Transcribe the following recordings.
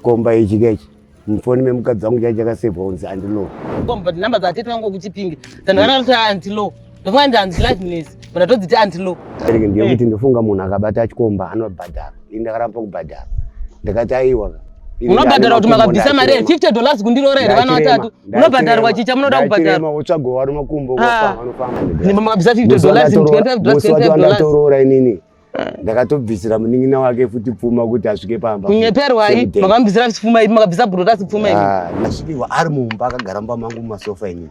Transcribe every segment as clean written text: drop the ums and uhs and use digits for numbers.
Chikomba ichi kechi mufoni memukadzi wangu chai chakasevhwa kunzi andilow. But number dzatete vangu kuchipinge dzandakana kuti andilow ndofunga ndi anzi loveness but ndatodziti andilow. Erike ndiyekuti ndofunga munhu akabata chikomba anobhadhara ini ndakaramba kubhadhara ndakati aiwa Munobhadhara kuti makabvisa mari here $50 kundiroora here vana vatatu munobhadharwa chii chamunoda kubhadhara wotsvaga wari makumbo ah. vanofamba makabvisa $50 $25 $25 ndatoroora inini ndakatobvisira munin'ina wake futi pfuma kuti asvike pamba kunyeperwa i makambvisira pfuma ipi makabvisa bhurotasi pfuma ipi ah, ndasvikirwa ari mumba akagara mumba mangu mumasofa inini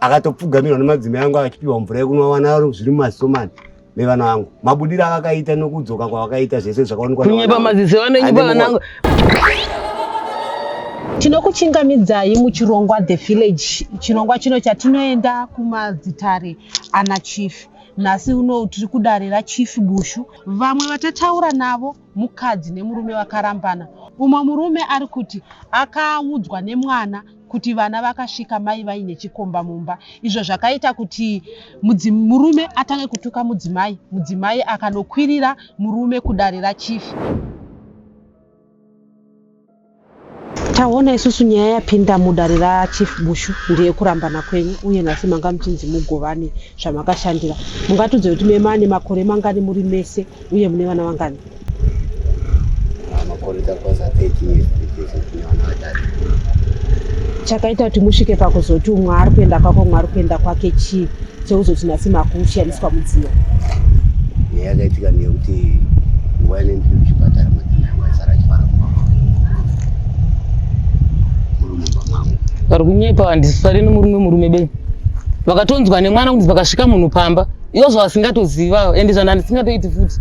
akatopfugamirwa nemadzimai angu achipiwa mvura yekunwa vana zviri mumaziso mani nevana vangu mabudiro avakaita nokudzoka kwavakaita zvese zvakaonekwa kunyepa maziso vanonyepa vanangu Tinokuchingamidzai muchirongwa The Village, chirongwa chino chatinoenda kumadzitare ana chief. Nhasi unowu tiri kudare raChief Bushu. Vamwe vatataura navo mukadzi nemurume vakarambana. Umwe murume ari kuti akaudzwa nemwana kuti vana vakasvika mai vaine chikomba mumba izvo zvakaita kuti murume atange kutuka mudzimai, mudzimai akanokwirira murume kudare raChief. Taona isusu nyaya yapinda mudare raChief Bushu ndeyekurambana kwenyu uye nhasi manga muchinzi mugovane zvamakashandira. Mungatiudze kuti me mane makore mangani muri mese uye mune vana vangani? Makore takwaza 13 years tese tine vana vatatu. Chakaita kuti musvike pakuzoti umwe ari kuenda kwake umwe ari kuenda kwake chii chekuzoti nhasi makushiyaniswa mudziyo? Nyaya yakaitika ndeyekuti nguva ine ndiri kuchipatara madzimai angu aisara achifara kumba murume mumba mangu. Vari kunyepa handisare nemurume murume be vakatonzwa nemwana kunzi pakasvika munhu pamba ivo zvavasingatoziva ende zvanda ndisingatoiti futi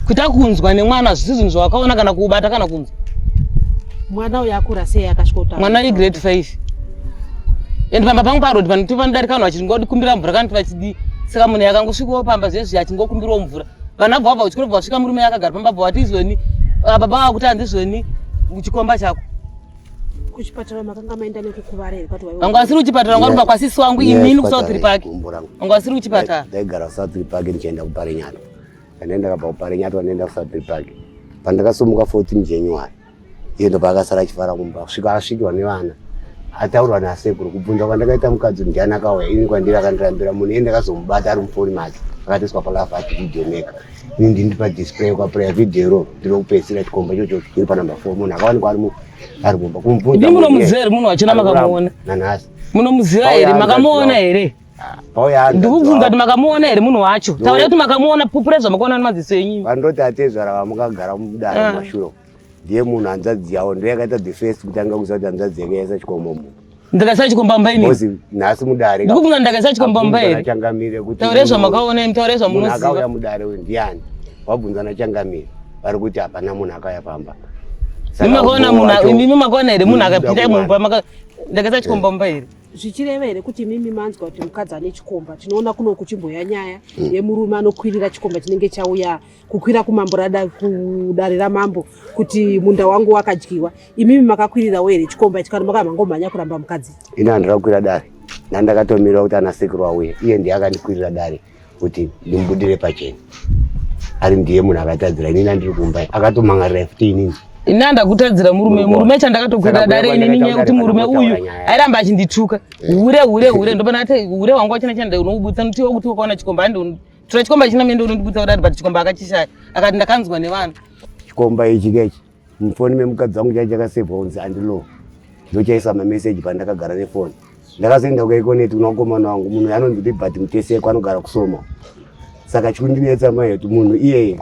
kuita kunzwa nemwana hazvisi zvinhu zvavakaona kana kubata kana kunzwa Mwana uyu akura sei akasvika kutaura? Mwana i grade 5. And pamba pangu paroad panoti panodarika vanhu vachingokumbira mvura kana kuti vachidii. Saka munhu akangosvikawo pamba zvezvi achingokumbirawo mvura. Vana bva vabva kuchikoro bva vasvika murume akagara pamba bva vati izvoni ah, baba vakuti hanzi izvoni chikomba chako. Kuchipatara makanga maenda nekukuvara here kwati waiva? Vanga vasiri kuchipatara vanga vari kwasisi wangu inini kuSouth Tree Park. Vanga vasiri kuchipatara. Ndaigara kuSouth Tree Park ndichienda kuParinyatwa. Ndaenda ndakabva kuParinyatwa ndaenda kuSouth Tree Park. Pandakasumuka 14 January iye ndopaakasara achifara kumba kusvika asvikirwa nevana ataurwa nasekuru kubvunza kwandakaita mukadzi ndiani akauya ini kwandiri akandirambira munhu iye ndakazomubata ari mufoni make akatoiswa palavati video maker ini ndini padisplay kwaplaya video iro ndinokupedzisira chikomba ichocho chiri panumber four munhu akawanikwa ari mumba kumubvunza munomuziva here munhu wachona makamuona nanhasi munomuziva here makamuona here ndikubvunza kuti makamuona here munhu wacho taura kuti makamuona pupura zvamakaona nemadziso enyu vandoti atezvara vamukagara mudare ah. mumashure ndiye munhu hanzvadzi yavo ndiyo yakaita the first kutanga kuziva kuti hanzvadzi yake yaisa chikomba munhu ndakaisa chikomba mumba ini nhasi mudare ndikubvunza ndakaisa chikomba mumba here changamire kuti taure zvamakaona imi taure zvamunoziva akauya mudare uyu ndiani wabvunza nachangamire vari kuti hapana munhu akauya pamba makaona munhu imi makaona here munhu akapinda mumba ndakaisa chikomba mumba here Zvichireva here kuti imimi manzwa kuti mukadzi ane chikomba? Tinoona kuno kuchimboya nyaya mm. yemurume anokwirira chikomba chinenge chauya kukwira kumambo rada kudare ramambo kuti munda wangu wakadyiwa. Imimi makakwirirawo here chikomba ichi kana makamangomhanya kuramba mukadzi? Ini handina kukwira dare, ndandakatomirira kuti ana sekuru auye, iye ndiye akandikwirira dare kuti ndimubudire pachena ari ndiye munhu akatadzira inini andiri kumba akatomhangarira futi inini ini andakutadzira murume murume chandakatokwirira dare inini nyaya yekuti murume uyu airamba achindituka hure hure hure ndopana ati hure wangu wachina chanda unoubudisa notiwa kuti wakaona chikomba andi tora chikomba china mende unondibudisa kudari but chikomba akachishaya akati ndakanzwa nevanhu chikomba ichi kechi mufoni memukadzi wangu chai chakasevhwa kunzi andilow ndochaisa mameseji pandakagara nefoni ndakazoenda kueconet kuna mukomana wangu munhu anonzi liberty muteseko anogara kusoma saka chikundinetsa mai kuti munhu iyeye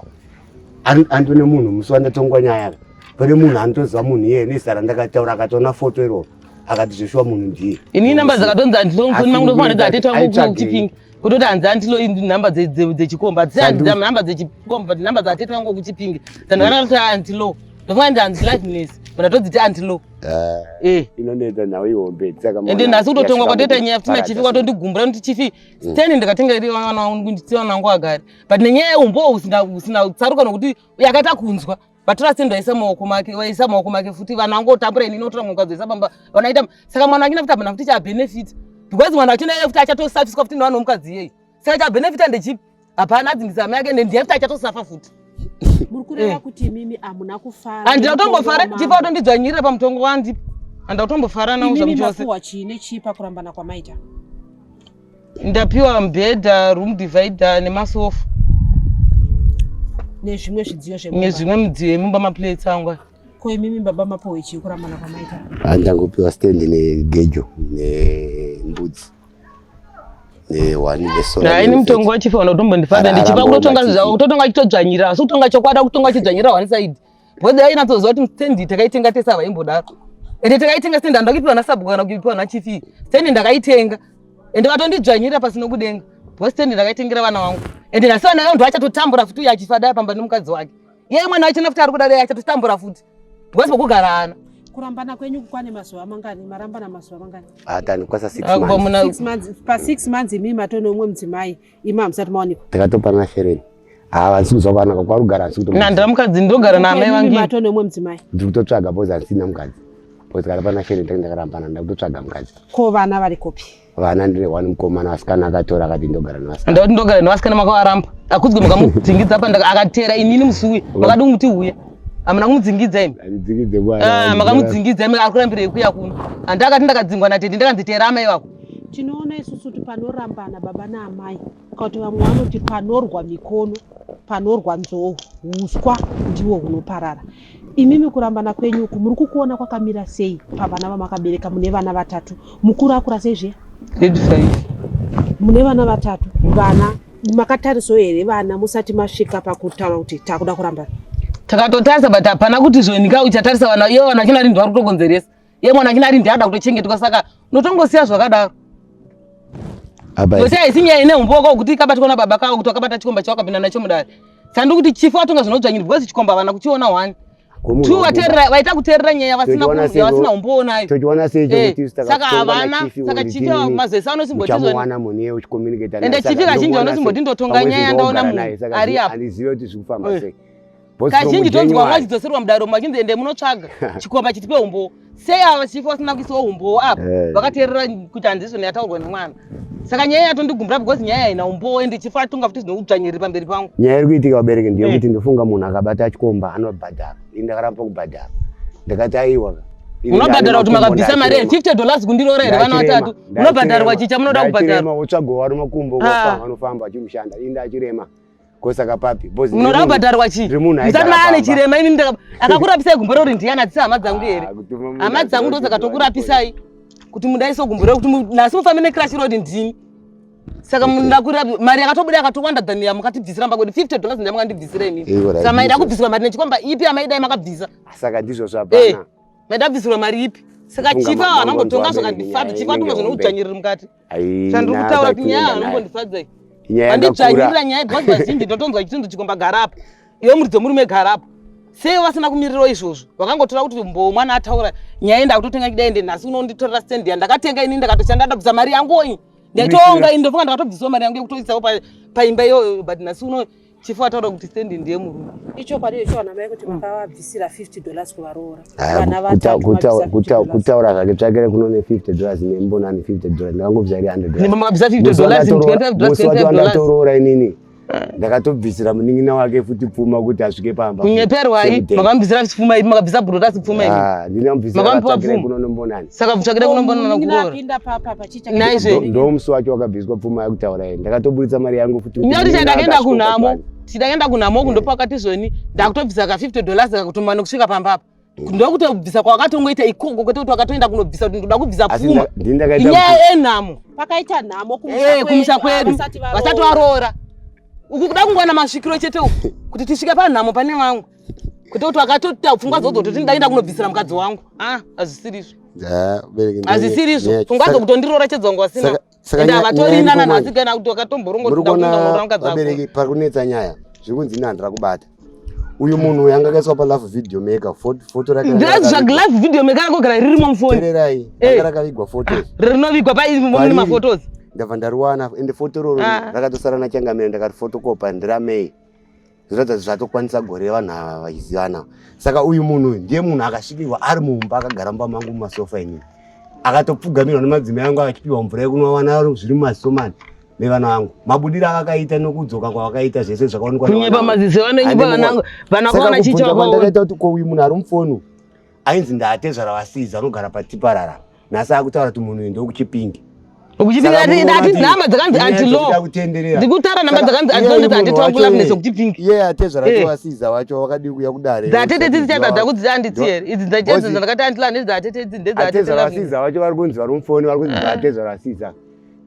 andone munhu musi wandatongwa nyaya pane munhu anotoziva munhu iyeye nezita randakataura akatoona foto iroro akati zveshuwa munhu ndiye ini namba dzakatonzi andilo mufoni mangu ndofanira dzateta wangu kuchipingi kutoti hanzi andilo namba dzechikomba hadzisi namba dzechikomba but namba dzatete vangu kuchipinge dzandakana kuti andilo ndofunga ndi hanzi loveness but ndatodziti andilo eh, eh. inonetsa nhau ihombe ende nhasi kutotongwa kwatoita nyaya futi nachifi kwatondigumbuра kuti chifi mm. steni ndikatenga iri vana vangu nditi vana vangu vagare but nenyaya yeumbowo usina tsaruka nokuti yakaita kunzwa vatora sendi vaisa maoko make vaisa maoko make futi vanhu vangotambura ini inotora mukadzi vaisa pamba vanoita saka mwana wachina futi hapana futi chabenefit because mwana wachina iye futi achatosafiswa futi nevanhu vomukadzi iyeyi saka chabenefita ndechipi hapana adzingisa amai ake ndiye futi achatosafa futi. Muri kureva Eh. kuti imimi hamuna kufara. Handina kutombofara nemutongo chifa watondidzvanyirira pamutongo wandipa. Handina kutombofara nawo Imimi zvamuchose. mapuwa chii nechii pakurambana kwamaita? Ndapiwa mubhedha, room divider nemasofa Nezvimwe zvidziyo zvemumba. Nezvimwe midziyo yemumba, maplates angu aya. Ko imimi baba mapuwa chii kurambana kwamaita? Handangopiwa stand negejo nembudzi nehwani nesora. Hayi, mutongo wachifa una kutombondifadza. Ara- Ndichipa aramba kutotonga wamachifi. kutotonga achitodzvanyirira, asi kutonga chokwadi kutonga achidzvanyirira one side, because ainatsoziva kuti stand takaitenga tese, havaimbodaro. Ende takaitenga stand, handida kuipiwa nasabhuku kana kuipiwa nachifi. Stand ndakaitenga, ende vatondidzvanyirira pasina kudenga, because stand ndakaitengera vana vangu. Ende nhasi vana vangu achatotambura futi, uyo achifa dai pamba nemukadzi wake. Iye mwana wachona futi ari kuda dai achatotambura futi, because pokugara ana. Kurambana kwenyu kwane mazuva mangani? Marambana mazuva mangani? Hatani kwasa 6 Kubva months. muna 6 months. Pa 6 months imimi matone umwe mudzimai, imi hamusati mawanikwa. Takatopana shereni. Haa, handisi kuzwa kwanaka kwarugara, handisi kutomuziva. Nandira mukadzi, ndogara naamai Imimi vangu. matone umwe mudzimai. Ndiri kutotsvaga because handisina mukadzi, because kana pana shereni tange ndakarambana, ndakutotsvaga mukadzi. Ko vana vari kupi? Vana ndine one mukomana, vasikana akatora akati ndogara nevasikana. Ndauti ndogara nevasikana, makavaramba akudzwe, mukamudzingidza pa akateera inini musuwi, makadi kumuti uya, hamuna kumudzingidza imi. Handidzingidze. Ah, makamudzingidza imi, ari kurambirei kuya kuno? Handi akati ndakadzingwa natete, ndakanzi teera amai vako. Tinoona isusu kuti panorambana baba naamai, kana kuti vamwe vanoti panorwa mikono panorwa nzou, uswa ndiwo hunoparara. Imimi kurambana kwenyu uku muri kukuona kwakamira sei pavana vamakabereka? Mune vana vatatu, mukuru akura sei zviya? Grade 5. Mune vana vatatu. Vana makatarisawo here vana musati masvika pakutaura kuti takuda kurambana? Takatotarisa, but hapana kuti zvonika uchatarisa vana, iye vana achina rindu vari kutokonzeresa, iye mwana achina rindu ada kutochengetwa, saka unotongosiya zvakadaro. Apa Nokuti haisi nyaya ine umboko wekuti ikabatwa nababa kavo kuti wakabata chikomba chavo wakapinda nacho mudare. Sandi kuti chifu watonga zvinodzvanyira, because chikomba havana kuchiona one. Komunhu Two, wabuda. vateerera vaita kuteerera nyaya vasina Tochiona sei yavasina umbowo nayo. Tochiona sei Eh, chokuti saka havana, saka chifi mazese anosimbotizo. uchamuwana munhu iye uchicommunicata. Ende chifi kazhinji vanosimboti ndotonga nyaya, ndaona munhu ari apa. Handizive kuti zviri kufamba Eh. sei. Because from Kazhinji tonzwa January- vachidzoserwa mudare vachinzi ende munotsvaga chikomba chitipe umbowo. Sei ava chifi vasina kuisawo umbowo apa? Eh. Vakateerera kuti handizvo yataurwa nemwana, saka nyaya yatondigumbura because nyaya haina umbowo, ende chifi atonga futi zvinokudzvanyiriri pamberi pangu. Nyaya iri kuitika, vabereki, ndeyekuti Eh. ndofunga munhu akabata chikomba anobhadhara. Ini ndakaramba kubhadhara, ndakati aiwa. Munobhadhara kuti makabvisa mari here? $50 kundiroora here? Vana vatatu, munobhadharwa chicha munoda kubhadharwa? Wotsvaga wari makumbo. Ah. Vanofamba achimushanda, ini ndachirema kosaka papi? Because Munoda kubhadharwa chii? ndiri munhu Musati aigara maane pamba. chirema. Ini akakurapisai gumbo rori ndiani? Hatisi hama dzangu here? Ah, kutuma munhu Hama dzangu ndo aziva kuti dzakatokurapisai kuti mudaiso gumbo rori kuti nhasi mufambe necrash road ndini. Saka mundakurapi mari yakatobuda yakatowanda than yamakatibvisira mba kwedu. $50 ndiyamukandibvisira imimi. Iko right, Saka maida ndizvo. kubvisirwa mari nechikomba ipi amaidai makabvisa? Saka ndizvo Eh, zvapana. Maida kubvisirwa mari ipi? Saka Funga chifa mangonzo vanongotonga abereki, zvakandifadza. nyaya Chifa atonga inenge hombe. zvinoudzvanyiriri mukati. Haina Chandiri kutaura kuti nyaya kwatinoenda nayo. anongondifadza iyi. Nyaya Vandidzvanyirira yakakura. nyaya, because vazhinji ndotonzwa chichinzi chikomba garapo, iwe muridzi wemurume garapo. Sei vasina kumirirawo izvozvo? Vakangotora kuti mbo mwana ataura nyaya, ndakutotenga chidai, ende nhasi unonditorera stand yandakatenga ini, ndakatoshanda, ndabvisa mari yangu iyi, ndaitoonga ini, ndofunga ndakatobvisawo mari yangu yekutoisawo paimba iyoyo, but nhasi uno chifu ataura kuti stand ndiye murume. Ichokwadi icho vana mai kuti makavabvisira $50 kuvaroora? Ah, Vana vatatu mabvisa $50. Kutaura zvake, tsvakire kuno ne$50 nembonani $50, ndakangobvisa iri $100. Nimba makabvisa $50, $25, Musi wacho $25. wandatoroora inini, ndakatobvisira munin'ina wake futi pfuma kuti asvike pamba. Kunyeperwai. Same day. Makambvisira pfuma ipi? Makabvisa bhurotasi pfuma ipi? Ah, ndinamubvisira. Makamupiwa Tsvakire pfuma? kuno nembonani. Saka tsvakire kunombonana Munin'ina kuroora. apinda papa pachicha. Naizve. Ndo musi wacho wakabviswa pfuma yakutaura iyi, ndakatoburitsa mari yangu futi kuti Nyati munin'ina chandakaenda akasvika kunhamo, pachibani. tidakaenda kunhamo uku, ndopakati zvoni ndakutobvisa ka $50 kakutomana kusvika pamba apa, ndokutobvisa kwakatongoita ikoko, kwete kuti wakatoenda kunobvisa kuti ndoda kubvisa Asi pfuma. ndini ndakaita Inyaya yenhamo. Pakaita nhamo Eh, kumusha kwedu vasati vasati varoora uku, kuda kungowana masvikiro chete uku kuti tisvike panhamo pane vamwe, kwete kuti wakatoita pfungwa dzodzo kuti ndaenda kunobvisira mukadzi wangu. Ah, hazvisirizvo. Ah, bereki, Hazvisirizvo. nyaya- Pfungwa dzokutondiroora chedzangu vasina, Saka ende nyaya havatorina iripo nanhasi manje. kana kuti wakatomborongo Muri kuti kuona ndakuenda mukadzi wako. vabereki, pari kunetsa nyaya, zviri kunzi ini handira kubata uyu munhu uyu anga akaiswa palove video maker, foto rake ranga Ndazva rakavigwa. live video maker rakogara ririmo mufoni. Teererai. Eh. Ranga rakavigwa photos. Rinovigwa paimune Pariri. mafotos. Ndabva ndariwana, ende foto roro Ah. rakatosara nachangamire, ndakarifotokopa ndiramei, zviratidza kuti zvatokwanisa gore vanhu ava vachizivana. Saka uyu munhu uyu ndiye munhu akasvikirwa ari mumba, akagara mumba mangu mumasofa, inini akatopfugamirwa nemadzimai angu, achipiwa mvura yekunwa, vana vari zviri mumaziso mani. Nevana vangu mabudiro avakaita nokudzoka kwavakaita zvese zvakaonekwa kunyepa maziso vanonyepa vanangu vana kuona chicho kwandakaita kuti ko uyu munhu ari mufoni ainzi ndaatezvara vasiza anogara patiparara nhasi akutaura kuti munhu uyu ndokuchipingi ukuchipingi nhamba dzakanzi antilo ndikutaura nhamba dzakanzi antilo nditi handitwangulavinese kuchipingi iye atezvara eh. vasiza wacho wakadii kuya kudare dzatete dzidzi chadada kudzi anditi here idzi dzachedzo ndakati antilo handiti dzatete idzi ndedzatezvara vasiza wacho vari kunzi vari mufoni vari kunzi dzaatezvara vasiza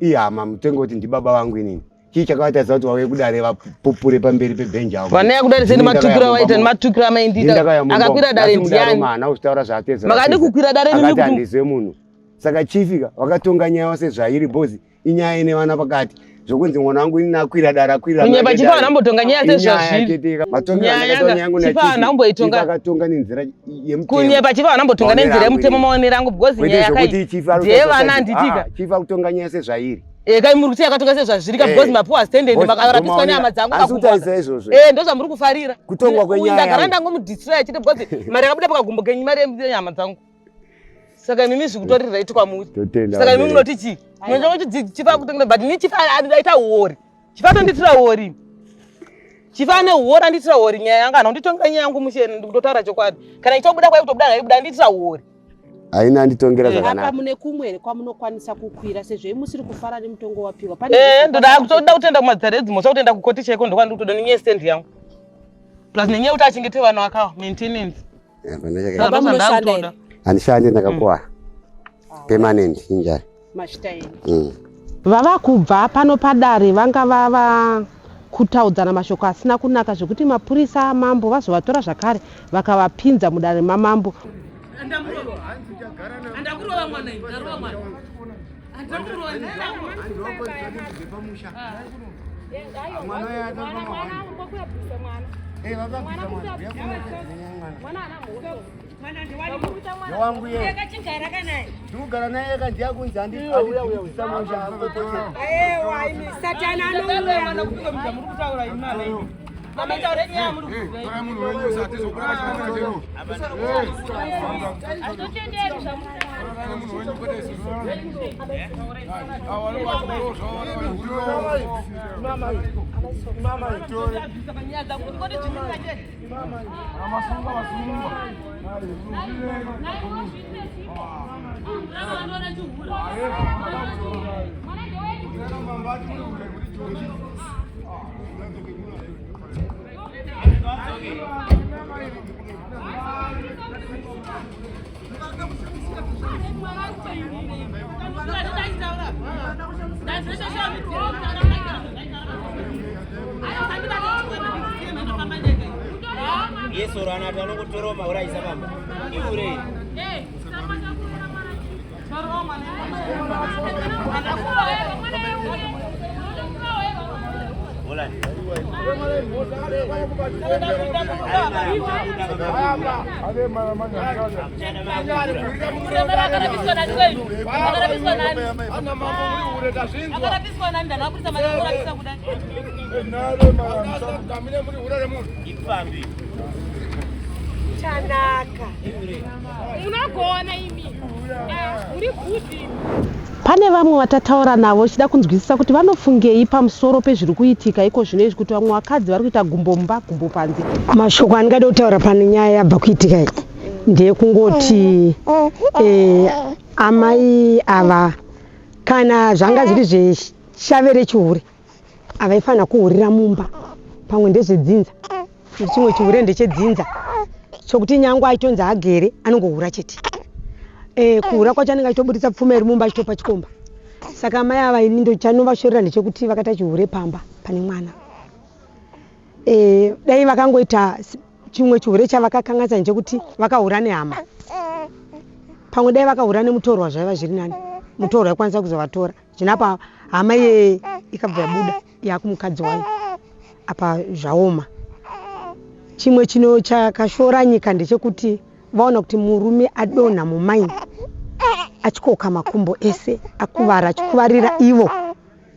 ihama mutengo kuti ndibaba vangu inini chii chakavatadza kuti vauye kudare vapupure pamberi pebhenji avo vanaya kudare seni matukiro avaita nematukiro amaindiita akakwira dare ndiani haana kuzvitaura zvaateza makadi kukwira dare akati handizive munhu saka chifika vakatonga nyaya yose zvairi bhozi inyaya ine vana pakati zvokunzi mwana wangu ini akwira dare akwira kunyepa chifa vana ambotonga nyaya sezvazviri nyaya amboitonga akatonga nenzira yemutemo kunyepa chifa vana ambotonga nenzira yemutemo maonero angu because nyaya yakai ndeyevana handitika ah, chifa kutonga nyaya sezvairi Eh, kai muri kuti yakatonga sezvazviri ka because eh. mapuwa stand ende makarapiswa nehama dzangu kakuisa izvozvo eh ndozvamuri kufarira kutongwa kwenyaya ndagara ndangomudestroya chete because mari yakabuda pakagumbo kenyu mari yehama dzangu saka imimi zvikutori right kwamuri saka imimi munoti chii munoti chifa kutonga but ini chifa aita huori chifa atonditira huori chifa ane huori anditira huori nyaya yanga ana unditonga nyaya yangu mushe ndikutotaura chokwadi kana ichobuda kwai kutobuda ngaibuda anditira huori haina anditongera zvakanaka apa mune kumwe here kwamunokwanisa kukwira sezvo musiri kufara nemutongo wapiwa eh ndoda kutoda kutenda kumadzare edzimhosva kutoenda kukoti chaiko ndokwandikutoda nenyaya stand yangu plus nenyaya yekuti achengete vanhu akawa maintenance Baba munoshanda here? Handishandi ndakakuwara. Ah. Permanent injury. Mashita mm. Vava kubva pano padare vanga vava kutaudzana mashoko asina kunaka zvekuti mapurisa amambo vazovatora zvakare vakavapinza mudare mamambo. Andakurova mwana ndarova mwana. Ndikugara naye ka ndiye kunzi Satani anouya. Yesoro anatu anongotora maura aisa pamba. Iure. Ipfambi. Chanaka. Munogona imi. Muri good. Pane vamwe vatataura navo tichida kunzwisisa kuti vanofungei pamusoro pezviri kuitika iko zvino izvi kuti vamwe vakadzi vari kuita gumbo mumba gumbo panze. Mashoko andingada kutaura pane nyaya yabva kuitika iyi ndeyekungoti eh, amai ava kana zvanga zviri zveshave rechihure havaifanira kuhurira mumba pamwe ndezvedzinza chimwe chihure ndechedzinza chokuti nyangwe aitonzi agere anongohura chete e, kuhura kwacho anenge achitoburitsa pfuma iri mumba achitopa chikomba saka amai ava ini ndochanovashorera ndechekuti vakaita chihure pamba pane mwana e, dai vakangoita chimwe chihure chavakakanganisa ndechekuti vakahura nehama pamwe dai vakahura nemutorwa zvaiva zviri nani mutorwa aikwanisa kuzovatora Zvino apa hama iyeye ikabva yabuda yakumukadzi wayo apa zvaoma. Chimwe chino chakashora nyika ndechekuti vaona kuti murume adonha mumaini achikoka makumbo ese akuvara achikuvarira ivo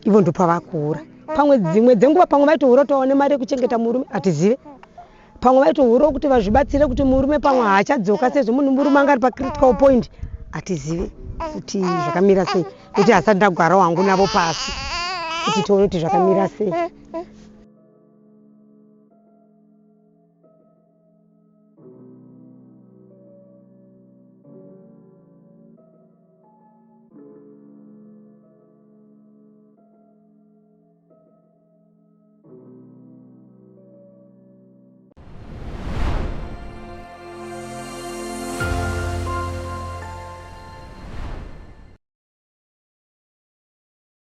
ivo ndopavakuhura pamwe dzimwe dzenguva pamwe vaitohura kuti vaone mari yekuchengeta murume hatizive pamwe vaitohurawo kuti vazvibatsire kuti murume pamwe haachadzoka sezvo munhu murume anga ari pacritical point hatizive kuti zvakamira sei kuti hasati ndagara wangu navo pasi kuti tione kuti zvakamira sei.